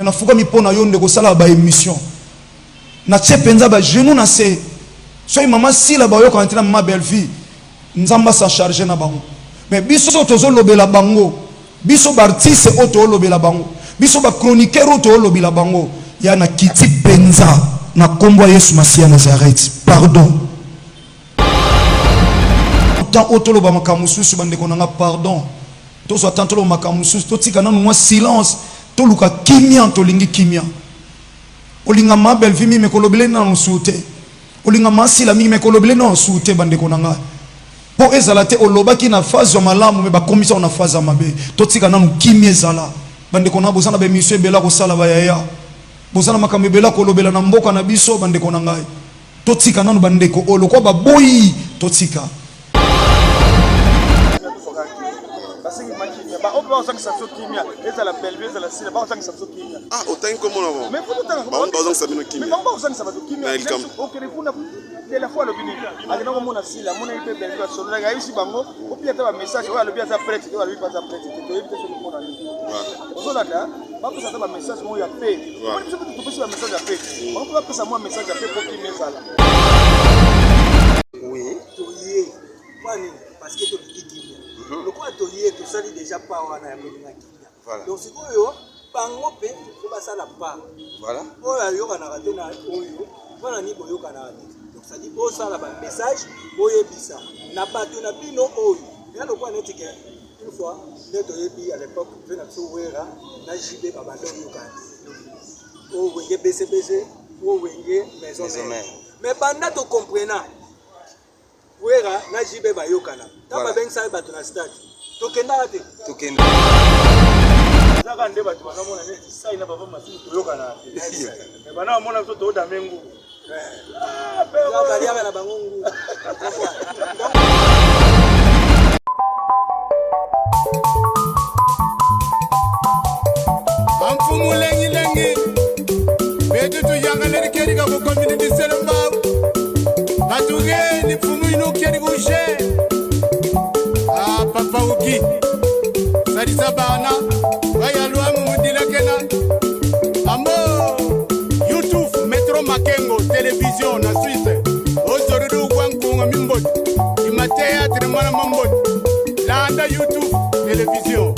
Nafukami mpo na yo ndeko, osalaka ba emission natie mpenza ba genoux na se. Soki mama Sila bayokana te na mama Bellevue, Nzambe asa charge na bango. Mais biso tozolobela bango, biso ba artiste oyo toolobela bango, biso ba chroniqueur oyo toolobela bango, ya na kiti mpenza na nkombo ya Yesu Masiya Nazareth, pardon. Temps oyo toloba makambo mosusu, bandeko na nga, pardon, tozwa temps toloba makambo mosusu, totika nanu mwa silence, toluka kimia. Tolingi kimia. Olinga ma Bellevue mingi, me kolobele nanu su te. Olinga ma Sila mingi, me kolobele nanu su te. Bandeko na ngai, mpo ezala te olobaki na phase ya malamu, me bakomisa na phase ya mabe. Totika nanu kimia ezala. Bandeko na, boza na baémission ebele kosala, bayaya, boza na makambo ebele kolobela na mboka na biso. Bandeko na ngai, totika nanu bandeko oyo lokwa baboyi, totika. Baoyo bazangisa biso kimia, ezala Bellevue, ezala Sila, bazangisa biso kimia. Ah, otangi kombo na bango, bango bazangisa bino kimia. Bango bazangisa bato kimia. Okende kuna de la fois, alobi nini? Akenda komona Sila, amonaki mpe Bellevue, asololaki, ayebisi bango opia ata bamessage oyo alobi aza prêtre te, oyo alobi mpe aza prêtre te, toyebi te soki mpona nini ozolanda. Bapesa ata bamessage moko ya pe, omoni biso mpe topesi bamessage ya pe, bango mpe bapesa mwa message ya pe mpo kimia ezala. Oui, toye mpo nini? Parce que tolingi kimia. Lokola toye, tosali déjà pa wana ya kolinga kimia. Donc sikoyo bango mpe fo basala pa oyo ayokanaka te na oyo mpona nini boyokanaka te. Donc c'est-à-dire bosala bamessage, boyebisa na bato na bino oyo ya lokola neti ke une fois nde toyebi à l'époque mpe na biso Wera na JB babanda oyokana te, oyo Wenge BCBG, oyo Wenge Maison Mère. Mais banda tocomprena Wera na JB bayokana, ntango babengisaki bato na stade, tokendaka te. Tokenda. Ezaka nde bato banamona neti sai na papa Masumu toyokana te, mais bana bamona biso toodame ngulu. Baliaka na bango ngulu. Amfumu lengi betu tuyangaleli keri ka kukomini disele mbawu batugeni mfumu inu keri kushe. Ah, papa uki salisa bana bayalwamu mudilakena amo YouTube Metro Makengo Television na Suisse ozorudu kwa nkunga mimboti ima théâtre mwana mamboti landa YouTube Television.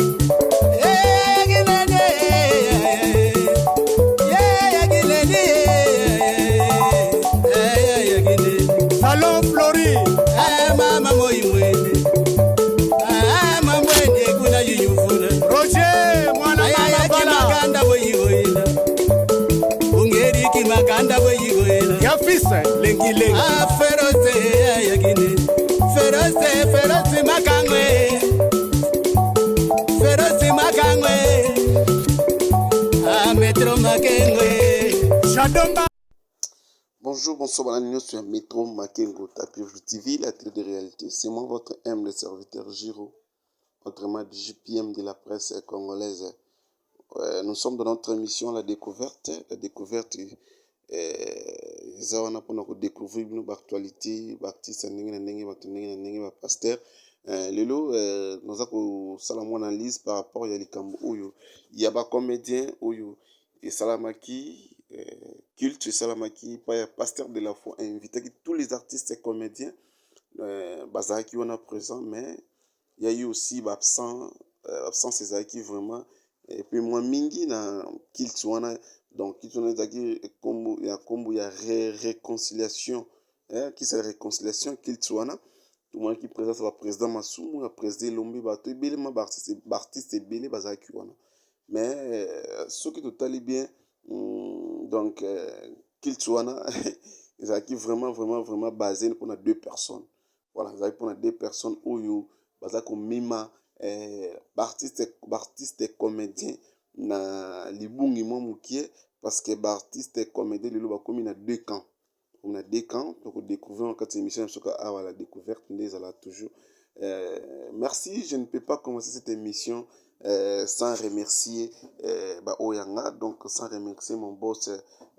Salon Flori. Mama moimwene, mamwene kuna yuyufuna. Roger mwana mama bala. Makanda boyigoyela ungeriki makanda boyigoyela. Ya fils lengi lengi. Ferose yakine ferose ferose makangwe ferose makangwe Metro Makengwe. Shadomba. Bonjour, bonsoir, madame nyonso ya Metro Makengo, Tapis TV, la télé de réalité. C'est moi, votre humble serviteur Giro, autrement dit JPM de la presse congolaise. Nous sommes dans notre émission La Découverte. La Découverte, eza wana mpona kodécouvrir bino baactualité, baartiste ya ndenge na ndenge, bato ndenge na ndenge, bapasteur. Lelo naza kosala mwa analyse par rapport ya likambo oyo ya bacomédien oyo esalamaki, culte esalamaki pa ya pasteur de la foi, invitaki tous les artistes et comédiens, bazalaki wana présent, mais il y a eu aussi baabsent. Absence ezalaki vraiment et puis mwa mingi na culte wana. Donc culte wana ezalaki kombo ya réconciliation, kisa réconciliation. Culte wana tomonaki présence ya baprésident Masumu, ya président Elombe, bato ebele ma baartiste ebele bazalaki wana. Mais soki totali bien, donc culte wana ezalaki vraiment vraiment vraiment basé mpona deux personnes. Voilà, ezalaki mpona deux personnes oyo baza komema baartiste comédien na libungi mwa mokie, parce que baartiste comédien lelo bakomi na deux camps, bakomi na deux camps. Tokodécouvrir na kati ya émission na biso awa, La Découverte nde ezala toujours. Merci, je ne peux pas commencer cette émission sans remercier baoyo yanga, donc sans remercier mon boss.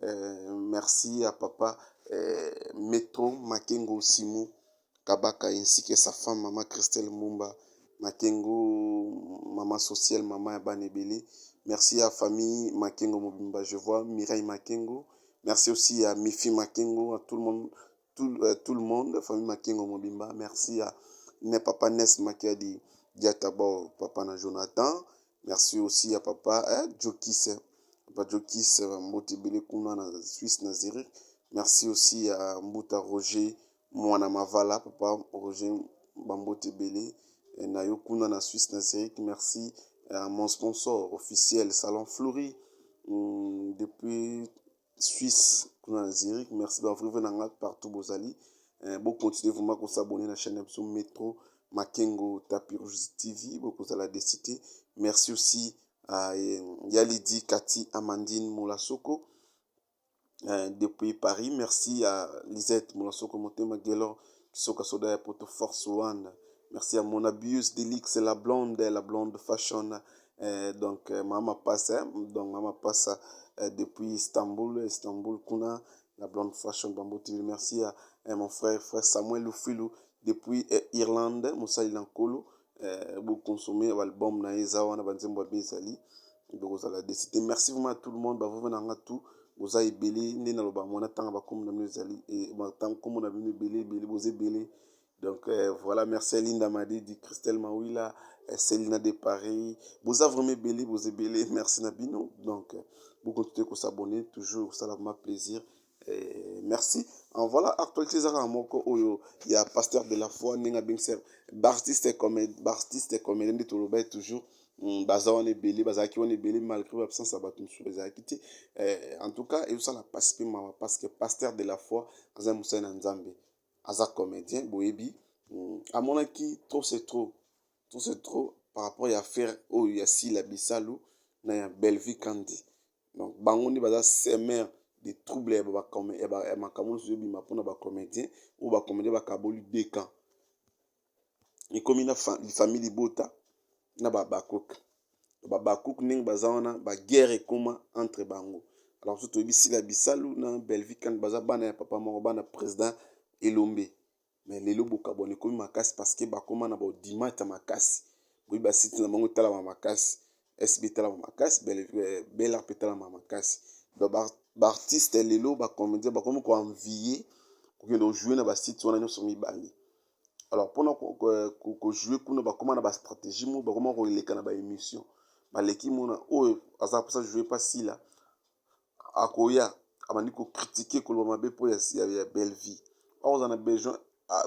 Merci à papa Metro Makengo Simon Kabaka ainsi que sa femme, maman Christelle Mumba. Makengo, maman sociale, maman ya bana ebele. Merci à famille Makengo mobimba, je vois Mireille Makengo. Merci aussi à Mifi Makengo, à tout le monde, tout le monde, famille Makengo mobimba. Merci à ne papa Nes Makiadi Diatabo, papa na Jonathan. Merci aussi à papa Jokis, papa Jokis mbote ebele kuna na Suisse, na Zurich. Merci aussi à Mbuta Roger Mwana Mavala, papa Roger, bambote ebele na yo kuna na Suisse, na Zurich. Merci à mon sponsor officiel, Salon Fleury, depuis Suisse kuna na Zurich. Merci bavrive na nga partout bozali. Bo continuer vraiment ko s'abonner na chaîne na biso Metro Makengo Tapis Rouge TV, bokozala décité. Merci aussi à Yalidi Kati Amandine Molasoko depuis Paris. Merci à Lisette Molasoko Motema Gelor Kisoka Soda ya Poto Force One. Merci à mon abuse Delix, la blonde fashion. Donc Mama passe, hein? Donc Mama passe depuis Istanbul, Istanbul kuna, la blonde fashion, Bambo TV. Merci à mon frère Samuel Lufilu depuis Irlande, mosali na Nkolo. Bo consommer album na eza wana, banzembo ya bezali, bokozala décidé. Merci vraiment à tout le monde, bavove na nga tout, boza ebele. Nde naloba mwana ntanga bakombo na bino ezali nkombo na bino ebele ebele, boza ebele. Donc voilà, merci à Linda Madidi, Christelle Mawila, Célina de Paris. Boza vraiment ebele, boza ebele. Merci na bino. Donc vous continuez à s'abonner toujours, ça va plaisir. Merci. En voilà, actualité ezaka moko oyo ya pasteur de la foi, ndenge abengisa baartiste comédien, baartiste comédien nde toloba toujours. Baza wana ebele, bazalaki wana ebele malgré absence ya bato mosusu bazalaki te. En tout cas ezosala mpasi mpe mawa, parce que pasteur de la foi aza mosali na Nzambe, aza comédien, boyebi. Amonaki trop c'est trop, trop c'est trop par rapport ya affaire oyo ya Sila Bisalu na ya Bellevue Kandi. Donc bango nde baza semeur de trouble ya makambo nyonso ezobima mpona bacomédien oyo. Bacomédien bakaboli deux camps, ekomi na famille libota na babakook. Babakook ndenge baza wana, baguerre ekóma entre bango. Alors so toyebi Sila Bisalu na Bellevue Kandi baza bana ya papa moko, bana président Elombe. Mais lelo bokabwana ekomi makasi, parce que bakóma na baaudimat makasi. Boyebi, basite na bango etalama makasi, SB etalama makasi, Belar mpe etalama makasi. Donc baartiste lelo, bacomédien bakomi koenvier kokende kojouer na basite wana nyonso mibale. Alors mpona kojouer kuna, bakóma na bastratégie mo, bakóma koleka na baémission. Baleki mona oyo aza mposa jouer pa Sila, akoya abandi kocritiquer, koloba mabe mpo ya Bellevue. Akozala na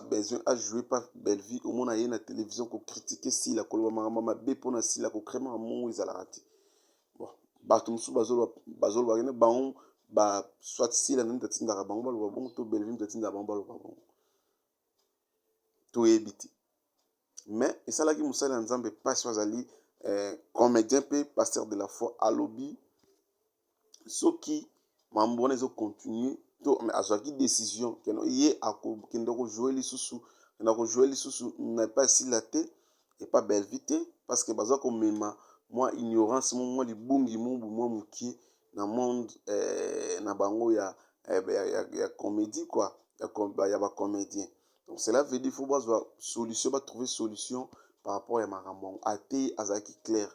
besoin ajouer pa Bellevue, omona ye na télévision kocritiquer Sila, koloba makambo mabe mpona Sila, kocréer makambo mongo ezalaka te. Bon, bato mosusu bazoloba kene bango ba soit Sila nani tatindaka bango baloba bongo, to Bellevue moto atindaka bango baloba bongo, toyebi te. Mais esalaki mosali ya Nzambe mpasi. Oyo azali comédien mpe pasteur de la foi, alobi soki mambo wana ezocontinuer to azwaki décision keno ye akokende kojouer lisusu, kenda kojouer lisusu na epa Esila te, epa Bellevue te, parce que baza komema mwa ignorance mo, mwa libungi mobu mwa mokie na monde na bango ya comédie quoi, ya bacomédien. Donc cela veut dire faut bazwa solution, batrouver solution par rapport ya makambo yango. Ate azalaki clair,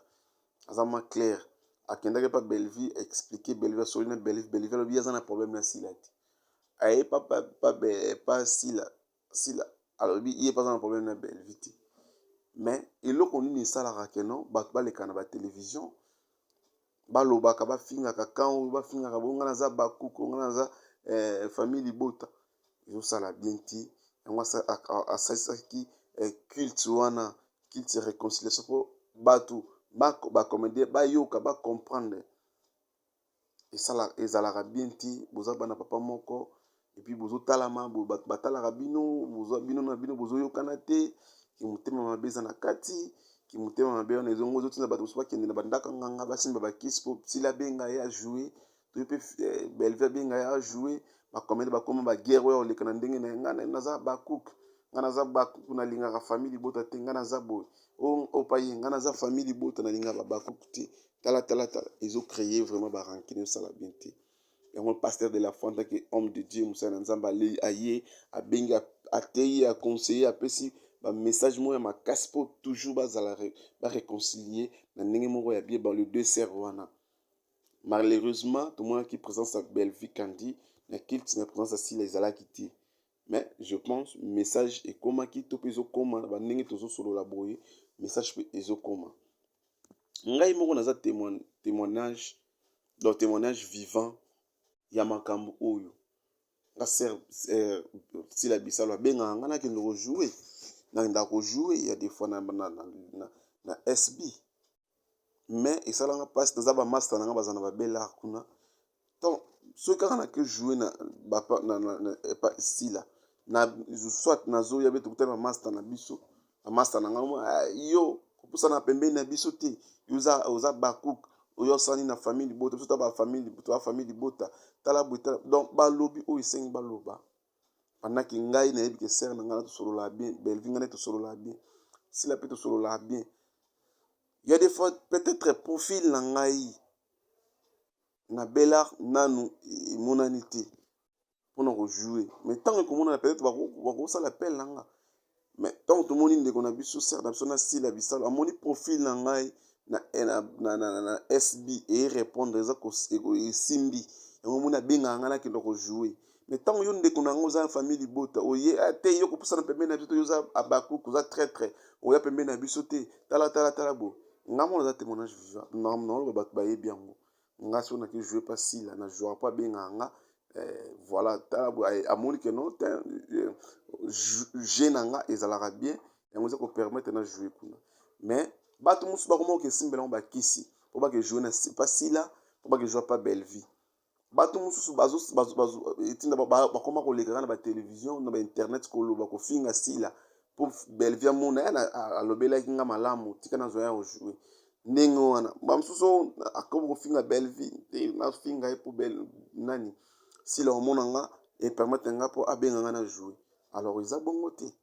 aza mwa clair. Akendaki epa Bellevue, expliquer Bellevue, asoli na Bellevue. Bellevue alobi aza na problème na Sila te. Aye pa Sila, Sila alobi ye mpe aza na problème na Bellevue te. Mais eloko nini esalaka keno bato baleka na batelevizio, balobaka, bafingaka kan oyo, bafingaka bo ngai naza bakuku, ngai naza famille libota, ezosala bien te. Yango asalisaki culte wana, culte réconciliation, mpo bato bacomédien bayoka, bacomprendre ezalaka bien te. Boza bana papa moko et puis bozotalama, bato batalaka bino, bino na bino bozoyokana te. Kimotema mabe eza na kati. Kimotema mabe wana ezongo ezotinda bato mosusu bakende na bandako nganga, basimba bakisi mpo Sila abenga ye ajouer, toye mpe Bellevue abenga ye ajouer. Bacomédien bakoma baguerre oyo oleka na ndenge na ye: ngai naza bacook, ngai naza bakuku, nalingaka famille libota te, ngai naza boye opa ye, ngai naza famille libota, nalingaka babakuku te. Tala tala tala, ezocréer vraiment barancune, osala bien te. Yango pasteur de la foi, en tant que homme de Dieu, mosali na Nzambe, aye, abengi, ateyi, aconseiller, apesi. Ba message moko ya makasi mpo toujours bazala ba réconcilier na ndenge moko ya bien ba le deux sœurs wana. Malheureusement tomonaki présence ya Bellevue Kandy na culte, na présence ya Sila ezalaki te. Mais je pense message ekomaki to mpe ezokoma na bandenge tozosolola boye, message mpe ezokoma. Ngai moko naza témoignage, donc témoignage vivant ya makambo oyo. Nga sœur Sila Bisalo abengaka nga nakende kojouer, nakendaka kojouer ya des fois na SB, mais esalanga mpasi. Naza bamaster na nga baza na babelar kuna. Donc soki kaka nake jouer na Sila na soit nazoya be, tokutani bamaster na biso, bamaster na nga: "Yo kopusana pembeni na biso te, yo oza bakuk oyo osani na famille libota, biso ta bafamille, toa famille libota, tala boye, tala." Donc balobi oyo esengi baloba pendant que ngai nayebi ke sœur na ngai tosolola bien, Bellevue ngai tosolola bien, Sila mpe tosolola bien. Ya des fois peut-être profil na ngai na Belar nanu emonani te mpona kojouer, mais ntango ekomonana, peut-être bakosala appel na nga. Mais ntango tomoni ndeko na biso, sœur na biso na Sila Bisalo, amoni profil na ngai na SB erépondre, eza esimbi yango, omoni abengaka ngai nakenda kojouer. Mais ntango yo ndeko na yango oza na famille libota, oye te, yo kopusana pembeni na biso te, yo oza abakuku, oza traître, oya pembeni na biso te, tala tala tala bo. Nga mona aza témoignage vivant naoloba, bato bayebi yango. Nga soki nake jouer pa Sila, na jouer mpo abengaka nga, voilà, tala boye, amoni ke non te, jeu na nga ezalaka bien, yango eza kopermettre na jouer kuna. Mais bato mosusu bakoma kokesimbela yango bakisi mpo bake jouer na pa Sila, mpo bake jouer pa Bellevue. Bato mosusu etinda bakoma koleka kaka na batelevizio, na bainternet, koloba, kofinga Sila mpo Bellevue amona ye alobelaki nga malamu, tika nazwa ya kojouer ndenge wana. Bamosusu akomi kofinga Bellevue te, nafinga ye mpo nani, Sila omona nga, epermettre nga mpo abenga nga na jouer. Alors eza bongo te,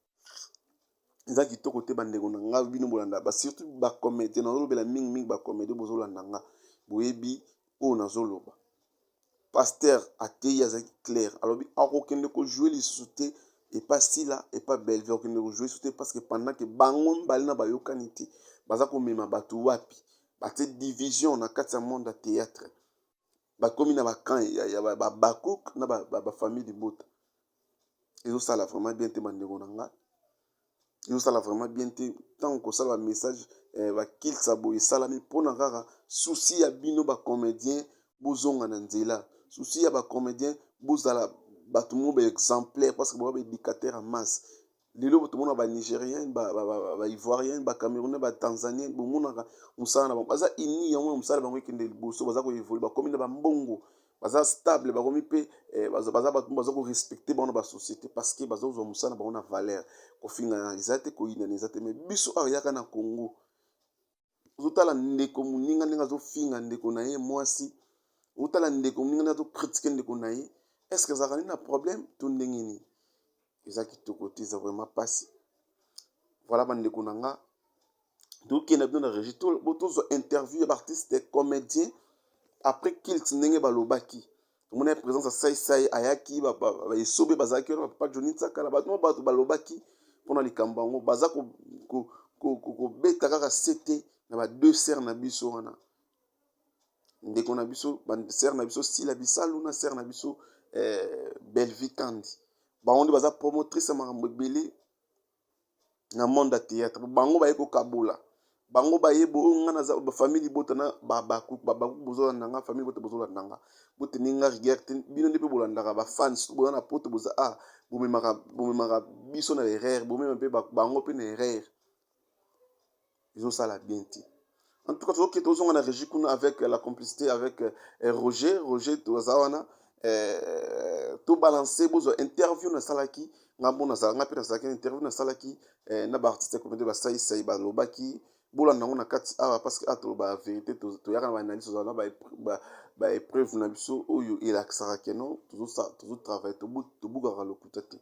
eza kitoko te. Bandeko na nga, bino bolanda ba, surtout bacomédien, nazolobela mingimingi bacomédien, bozolanda nga, boyebi oyo nazoloba. Pasteur ateyi, azalaki clair, alobi akokende kojouer lisusu te epa Sila, epa Bellevue, akokende kojouer lisusu te, parce que pendant que bango mibale na bayokani te, baza komema bato wapi, batie division na kati ya monde ya théâtre, bakomi na bacamp ya babacook na bafamille libota. Ezosala vraiment bien te, bandeko na nga, ezosala vraiment bien te. Ntango kosala bamessage bakilisa boye esalami mpona kaka souci ya bino bacomédien, bozonga na nzela, souci ya bacomédien, bozala bato mo baexemplaire, parce que boza baéducateur ya masse. Lelo tomona banigérien, baivoirien, bacamerounais, batanzanien, bomonaka mosala na bango, baza uni, yango na mosala bango ekende liboso, baza koévoluer, bakomi na bambongo, baza stable, bakomi mpe baza bato baza korespecter bango na basociété, parce que baza kozwa mosala na bango na valeur. Kofingana eza te, koyinana eza te. Mais biso awa yaka na Congo, ozotala ndeko moninga ndenge azofinga ndeko na ye mwasi, otala ndeko moninga ndenge azocritiquer ndeko na ye. Est ce que ezalaka nini na problème to ndenge nini? Eza kitoko te, eza vraiment mpasi. Voilà, bandeko na nga, tokende bino na régie, tozwa interview ya baartiste comédien après culte, ndenge balobaki. Tomoni présence ya Saisai, ayaki, baesobe bazalaki wana, bapapa Joni Nsakala, bato mo bato balobaki mpona likambo yango. Baza kobeta kaka sete na ba deux sœurs na biso wana, ndeko na biso, sœur na biso Sila Bisalu na sœur na biso Bellevue Kandi. Bango nde baza promotrice ya makambo ebele na monde ya théâtre. Bango baye kokabola, bango bayeba oyo nga naza bafamille libota na babakuku. Babakuku bozolanda nga, famille libota bozolanda nga, boteni nga rigueur te. Bino nde mpe bolandaka, bafans boza na poto, boza a bomemaka biso na erreur, bomema mpe bango mpe na erreur, ezosala bien te. En tout cas, tozoke, tozonga na régie kuna avec la complicité avec Roger. Roger, toza wana, tobalance, bozwa interview nasalaki nga mpo nazala nga mpe nazalaki na interview nasalaki na baartiste ya comédie, basaisai balobaki. Bolanda yango na kati awa, parce que awa toloba ya vérité, toyaka na baanalyse, tozala na baépreuve na biso oyo elakisaka ke non, tozotravailler, tobukaka lokuta te.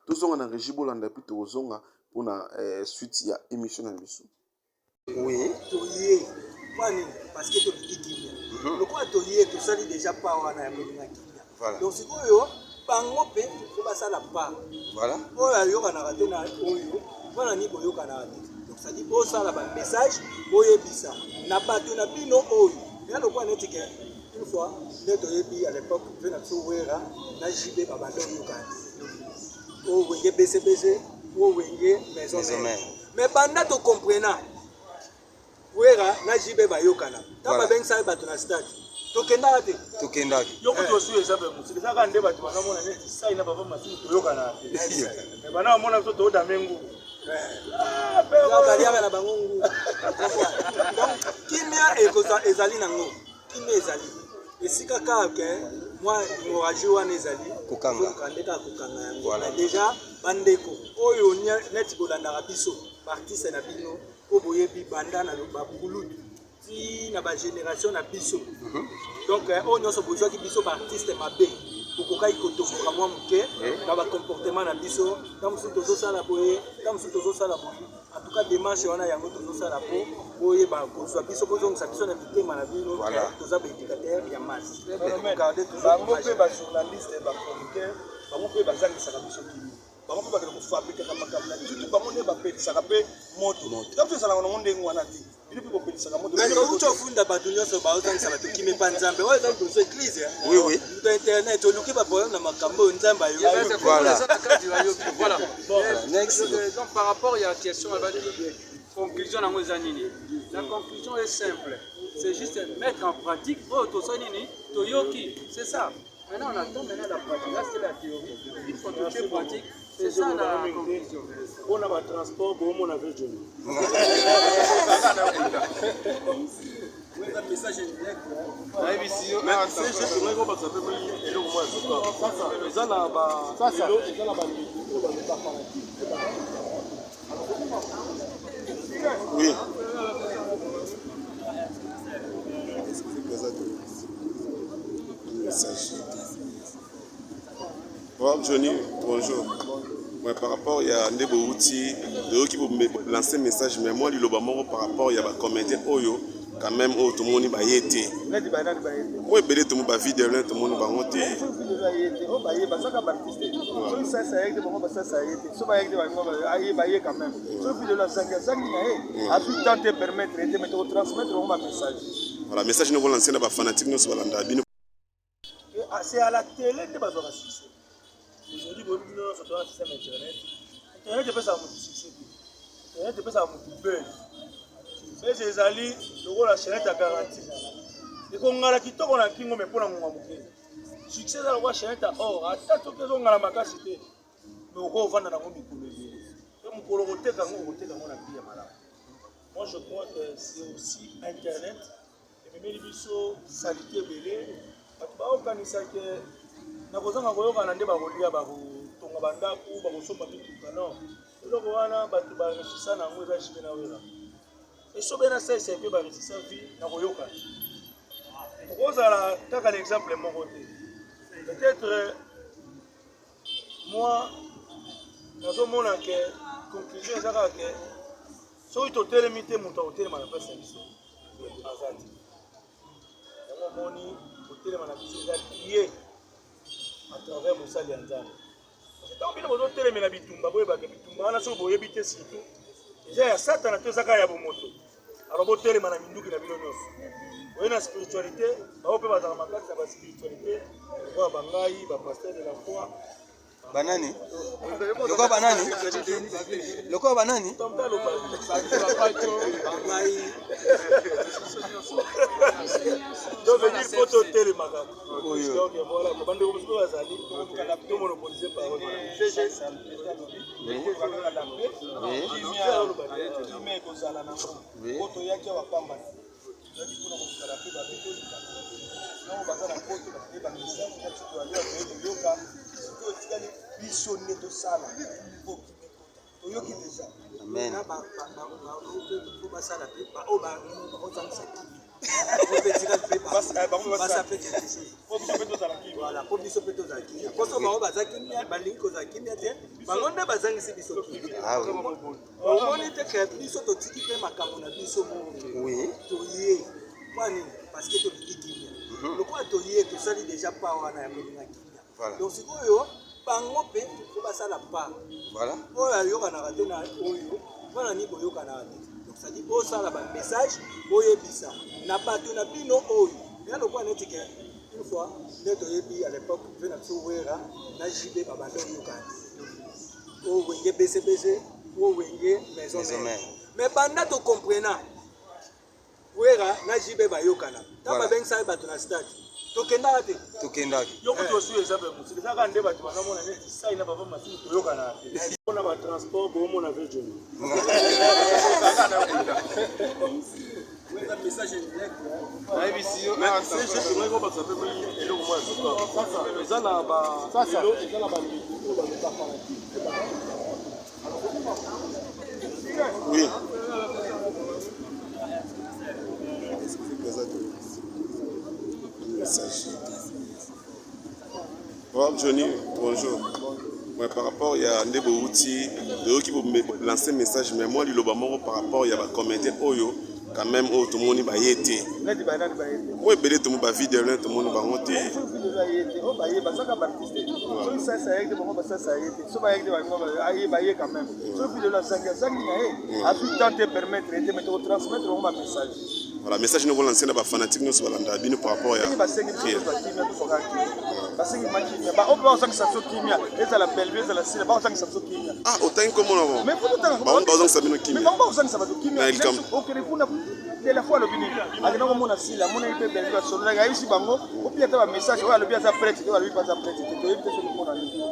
Tozonga na régie, bolanda, et puis tokozonga mpona suite ya émission na biso. Oui, toye mpo nini? Parce que tolingi kimia. Lokola toye, tosali déjà pa wana ya kolinga kimia. Donc sikoyo bango mpe fo basala pa oyo ayokanaka te na oyo. Mpona nini boyokanaka te? Donc c'est-à-dire bosala ba message, boyebisa na bato na bino oyo ya lokola neti ke une fois nde toyebi à l'époque mpe na biso Wera na JB babanda oyokana te, oyo Wenge BCBG, oyo Wenge Maison Mère. Mais banda tocomprena Wera na JB bayokana, ntango babengisaki bato na stade, tokendaka te. Tokendaki. Yo kutu osu eza pe mosusu, eza kaka nde bato bazomona neti sai na papa Masumu toyokana te, mais bana bamona biso toodame ngubu. Baliaka na bango ngubu. Donc kimia ezali nango, kimia ezali esika kaka ke mwa hémorragie wana ezali kokanga nde kaka kokanga yango. Mais déjà bandeko oyo neti bolandaka biso, baartiste na bino oyo boyebi banda na bakulutu ti na bagénération na biso, donc oyo nyonso bozwaki biso baartiste mabe, bokokaki kotomboka mwa moke na bacomportement na biso. Ntango mosusu tozosala boye, ntango mosusu tozosala boye. En tout cas, démarche wana yango tozosala mpo boyeba kozwa biso, bozongisa biso na mitema na bino. Toza baéducateur ya masse. Bango mpe bajournaliste, bachroniqueur, bango mpe bazangisaka biso kimia. Bango mpe bakende kofabrikaka makambo na biso. Bango nde bapelisaka mpe moto. Ta biso ezalaka nango ndenge wana te. Bino mpe bopelisaka moto. Outi ofunda bato nyonso baozangisa bato kimia mpa Nzambe oyo eza liboso église. Oui. Moto ya internet oluki baproblème na makambo oyo Nzambe ayoki. Voilà. Voilà. Next. Donc par rapport à la question, conclusion nango eza nini? La conclusion est simple, c'est juste mettre en pratique oyo tosa nini toyoki, c'est ça. Maintenant on attend maintenant la pratique. Là, c'est la théorie. Il faut toucher pratique, c'est ça la conclusion. Mpona batransport boomona virgin. Nayebisi yo. Eloko moko ya suka eza na eza na bandeko oyo bafanatique. Oui. Message. Bon, Johnny, bonjour. Ouais, par rapport ya nde bouti toyoki lancer message, mais moi liloba moko par rapport ya bacomédien oyo quand même oyo tomoni baye te. Neti banani baye te? Oyo ebele tomoni bavideo, tomoni bango te. Soki eza ye te, oyo baye bazaka baartiste. Soki sasa ye te, bango basasa ye te. So baye te, bango aye baye quand même. Soki video azangi, azangi na ye, azwi temps te permettre ye te, mais tokotransmettre bango bamessage. Voilà, message noko lancer na bafanatique nyonso balanda bino. C'est à la télé nde bazwaka succès. Aujourd'hui boyebi bino nyonso toza na système internet. Internet epesaka motu succès te, internet epesaka motu buzz. Buzz ezali lokola chaînette ya garantie, ekongala kitoko na kingo, mais mpona ngonga moke. Succès eza lokola chaînette ya or, ata soki ezongala makasi te, mais okovanda nango mikolo ebele, mpe mokolo okoteka yango, okoteka yango na prix ya malamu. Moi je crois que c'est aussi internet ememeli biso saleté ebele. Bato baokanisa ke na kozanga koyokana nde bakolia, bakotonga bandako, bakosomba mituka. Non, eloko wana bato baresisa na yango eza JB na Wera, esobe na sese mpe baresisa vie na koyokana. Tokozala kaka na exemple moko te. Peut-être moi nazomona ke conclusion eza kaka ke soki totelemi te, moto akotelema na place na biso aza te. Yango omoni kotelema na biso eza lié à travers mosali ya Nzambe. Ntango bino bozotelemela bitumba, boyebaka bitumba wana soki boyebi te, surtout eza ya Satana to eza kaka ya bomoto. Alors botelema na minduki na bino nyonso oye na spiritualité. Bao mpe bazala makasi na baspiritualité lokola bangai, bapasteur de la foi. Banani lokola banani, lokola banani? Bangai. Donc veut dire po totelema kaka. Donc voilà, bandeko mosusu bazali tomonopolise parole. Kimia ekozala nango po toyaki awa pamba te. Toyaki mpona kokutana mpe babe tolingana ntango baza na poto, baye bamessage na biso, toyali toye koyoka. Sikoyo etikali biso nde tosala po kimia ekota. Toyoki deja na po basala mpe oyo bakozangisa kimia mpe etikali mpe basala mpe quelque chose. Voilà, po biso mpe tozala kimia. Poso bango baza kimia, balingi kozala kimia te, bango nde bazangisi biso kimia. Omoni te ke biso totiki mpe makambo na biso moko, toye mpo nini? Parce que tolingi kimia. Lokola toye, tosali déjà pa wana ya kolinga kimia. Donc sikoyo Bango mpe fo basala part. Voilà. Oyo ayokanaka te na oyo, mpona nini boyokanaka te? Donc c'est-à-dire bosala ba message, boyebisa na bato na bino oyo ya lokola neti ke une fois nde toyebi à l'époque mpe na biso Wera na JB babanda oyokana te, oyo Wenge BCBG, oyo Wenge Maison Mère. Mais banda tocomprena Wera na JB bayokana. Tango babengisaki bato na stade, tokendaka te. Tokendaki. Yo kutu osu eza pe mosika. Eza kaka nde bato bazomona neti sai na papa Masumu toyokanaka te. Pona ba transport bomona ve Johnny. Eza na ba eza na ba ndeko oyo baza fanatique. Oui. Oh, Johnny, bonjour. Ouais, par rapport ya nde bowuti boyoki lancer message mais moi liloba moko par rapport ya bacomédien oyo quand même oyo tomoni baye te oyo ebele tomo bavideo tomoni bango te soki sasa ye te bango basasa ye te soki bayaki te bango baye quand même soki fidelo azangi azangi na ye azwi temps te permettre ye te mais tokotransmettre bango bamessage. Voilà, message noko lancé na bafanatique nyonso balandaka bino par rapport ya basengi biso tozwa kimia, tozwaka kimia, basengi ma kimia, baoyo mpe bazangisa biso kimia, ezala Bellevue, ezala Sila, bazangisa biso kimia. Ah, otangi komona bango, mais bango bazangisa bino kimia, mais bango bazangisa bato kimia. Okende kuna de la foi alobi nini? Akenda komona Sila, amonaki mpe Bellevue, asololaki, ayebisi bango opia ata bamessage oyo alobi aza prêtre te, alobi mpe aza prêtre te, toyebi te soki mpona nini.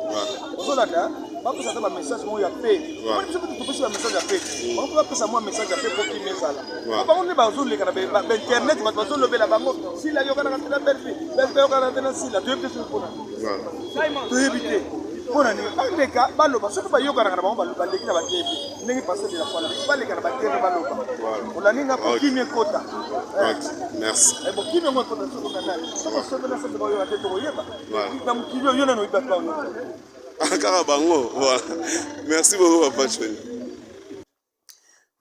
Ozolanda, bapesa ata bamessage moko ya pe, omoni biso mpe topesi bamessage ya pe, bango mpe bapesa mwa message ya pe mpo kimia ezala. Bango nde bazoleka na bainternet, bato bazolobela bango, Sila ayokanaka te na Bellevue, Bellevue ayokanaka te na Sila, toyebi te soki mpona nini, toyebi te mpona nini baleka baloba. Soki bayokanaka na bango, baleki na batv ndenge pasteur de la foi baleka na batv baloba. Olandi nga? Po kimia ekota. Merci. Bo kimia yango ekota soki na nani, soki soki na soki bayoka te, tokoyeba na mokili oyo nano oyebi bato bayoka kaka bango. Voilà, merci beaucoup papa Choni.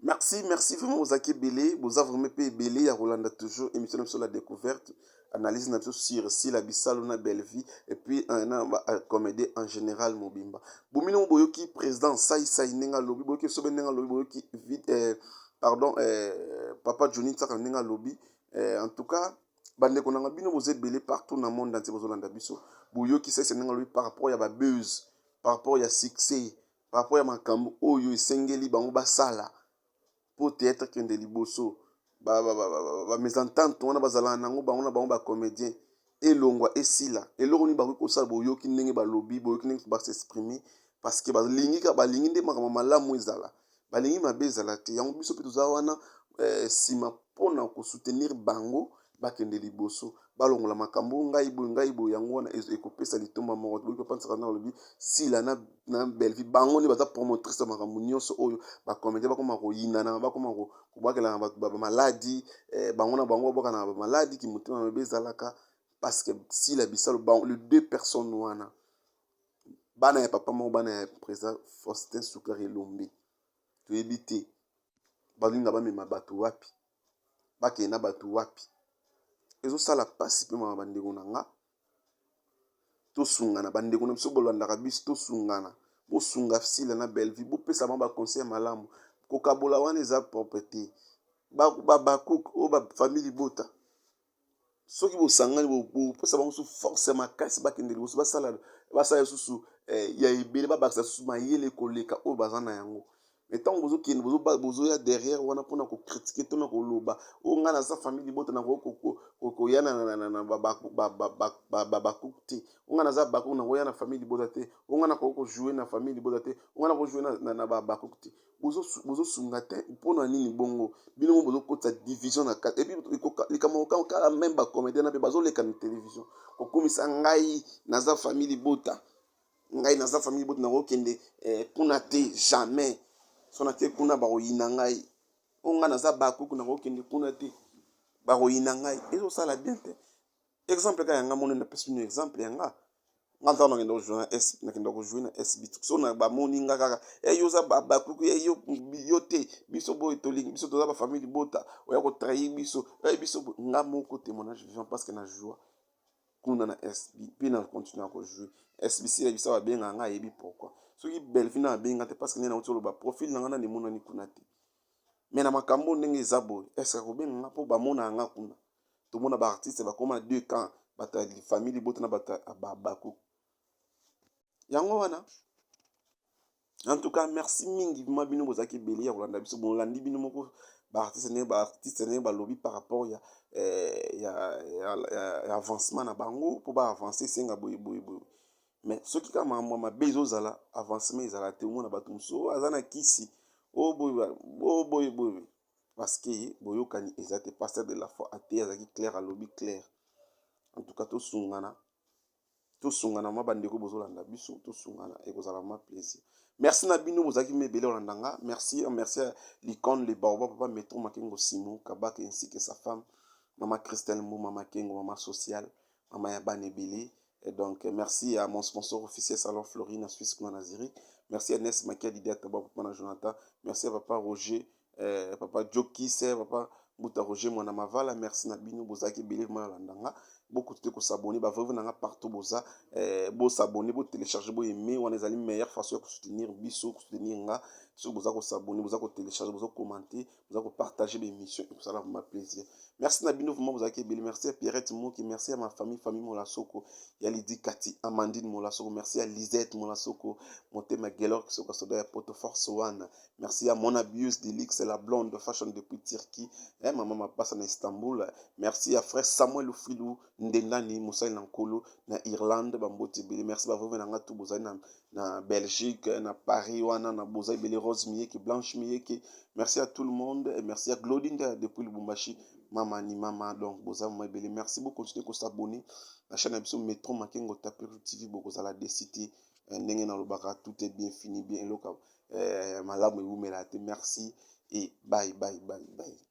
Merci, merci vraiment ozalaki ebele, boza vraiment mpe ebele ya kolanda toujours émission na biso La Découverte, analyse na biso sur Sila Bisalo na Bellevue et puis na ba comédie en général mobimba. Bomino boyoki président Sai Sai ndenge alobi, boyoki Sobe ndenge alobi, boyoki pardon, papa Johnny Tsaka ndenge alobi. En tout cas bandeko nanga, bino boza ebele partout na monde entier bozolanda biso, boyoki Sai Sai ndenge alobi par rapport ya ba buzz, par rapport ya succès, par rapport ya makambo oyo esengeli bango basala mpo théâtre kende liboso. Bamésentente wana bazalaka nango bango na bango bacomédien, elongwa, esila. Eloko nini bakoki kosala? Boyoki ndenge balobi, boyoki ndenge bas'exprimer, parce que balingi kaka, balingi nde makambo malamu ezala, balingi mabe ezala te. Yango biso mpe toza wana nsima mpona kosoutenir bango bakende liboso, balongola makambo ngai boye, ngai boye. Yango wana ekopesa litomba moko. Boyoki papa Nsaka na alobi Sila na Bellevue, bango nde baza promotrice ya makambo nyonso oyo. Bacomédien bakoma koyinana, bakoma kobwakelana bato bamaladi, bango na bango babwakana na bamaladi, kimotema mabe ezalaka parce que Sila Bisalo, le deux personnes wana, bana ya papa moko, bana ya président Faustin Sukari Elombe. Toyebi te balinga bamema bato wapi, bakende na bato wapi. Ezosala mpasi mpe mama. Bandeko na nga, tosungana. Bandeko na biso bolandaka biso, tosungana, bosunga Sila na Bellevue, bopesa bango baconseil malamu. Kokabola wana eza propre te. Bacook oyo, bafamille libota, soki bosangani, bopesa bango su force ya makasi, bakende liboso, basala, basala lisusu ya ebele, babakisa lisusu mayele koleka oyo baza na yango. Mais ntango bozokende, bozoya derrière wana mpona kocritiquer to na koloba oyo ngai naza famille libota, nakoki koya na bacook te, oyo ngai naza bacook, nakoya na famille libota te, oyo ngai nakoki kojouer na famille libota te, oyo ngai nakojouer na bacook te, bozosunga te. Mpona nini bongo bino mo bozokotisa division na kati? Et puis likambo kala même bacomédien na mpe bazoleka na télévision kokomisa ngai naza famille libota, ngai naza famille libota, nakokende kuna te, jamais, so na te kuna bakoyina ngai, oyo ngai naza bakuku, nakokende kuna te, bakoyina ngai. Ezosala bien te. Exemple kaka yanga moni, napesi bino exemple yanga. Nga ntango nakenda kojouer na S, nakenda kojouer na SB, so na bamoni nga kaka e yo oza bakuku, e yo, yo te, biso boye tolingi, biso toza bafamille libota, oya kotrahir biso, e biso. Nga moko témoignage vivant, parce que na joua. kuna na SB mpe na continue ko jouer. SB si yebisa babenga nga, ayebi pourquoi. Soki Bellevue na abenga te, parce que nde nauti oloba, profil na nga nani emonani kuna te. Mais na makambo ndenge eza boye, est-ce akobenga nga mpo bamona nga kuna? Tomona baartiste bakóma na deux camps, bato ya famille libota na bato ya babaku. Yango wana, en tout cas, merci mingi. Ma bino bozalaki ebele ya kolanda biso, bolandi bino moko baartiste, ndenge baartiste ndenge balobi par rapport ya avancement na bango. Mpo baavance, esenga boye boye boye. Mais soki kaka makambo ya mabe ezozala, avancement ezala te. Omona bato mosusu oyo aza na kisi oyo boye oyo boye boye, parce que boyokani eza te. Pasteur de la foi ate azalaki clair, alobi clair. En tout cas, tosungana, tosungana. Mwa bandeko bozolanda biso, tosungana, ekozala mwa plaisir. Merci na bino bozalaki ma ebele olanda nga. Merci, merci à l'icône, le baobab, papa Metro Makengo, Simon Kabaka, ainsi que sa femme, mama Christelle Mboma Makengo, mama sociale, mama ya bana ebele. Et donc merci à mon sponsor officiel, Salon Florine, Suisse, kuna na Zurich. Merci à Nes Makia, Didier Taba, papa na Jonathan. Merci à papa Roger, papa Jokis, papa Mbuta Roger Mwana Mavala. Merci na bino bozalaki ebele ma olanda nga. Bokoki kos'abonner, baveuve na nga partout boza, bos'abonner, botélécharge, boaimer. Wana ezali meilleure façon ya kosoutenir biso, kosoutenir nga. Soki boza kos'abonner, boza kotélécharge, boza kocommenter, boza kopartage baémission, ekosala vraiment plaisir. Merci na bino vraiment bozalaki ebele. Merci à Pierrette Moki, merci à ma famille, famille Molasoko, ya Lidi Kati, Amandine Molasoko. Merci à Lisette Molasoko, motema Gelor Kisoko, soda ya Poto Force One. Merci à mon abuse Delix, la blonde fashion depuis Turquie, eh, mama Mapasa na Istanbul. Merci à frère Samuel Filou Ndendani, mosali na Nkolo na Irlande, bambote ebele. Merci baveuve na nga tu bozali na Belgique, na Paris wana, na boza ebele, Rose Miyeke, Blanche Miyeke. Merci à tout le monde et merci à Claudine depuis Lubumbashi, mama ni mama. Donc boza mama ebele, merci. Bocontinue kos'abonner na chaîne na biso Metro Makengo Tapiru TV, bokozala déçus te. Ndenge nalobaka, tout est bien fini bien, eloko malamu ewumela te. Merci et bye bye bye bye.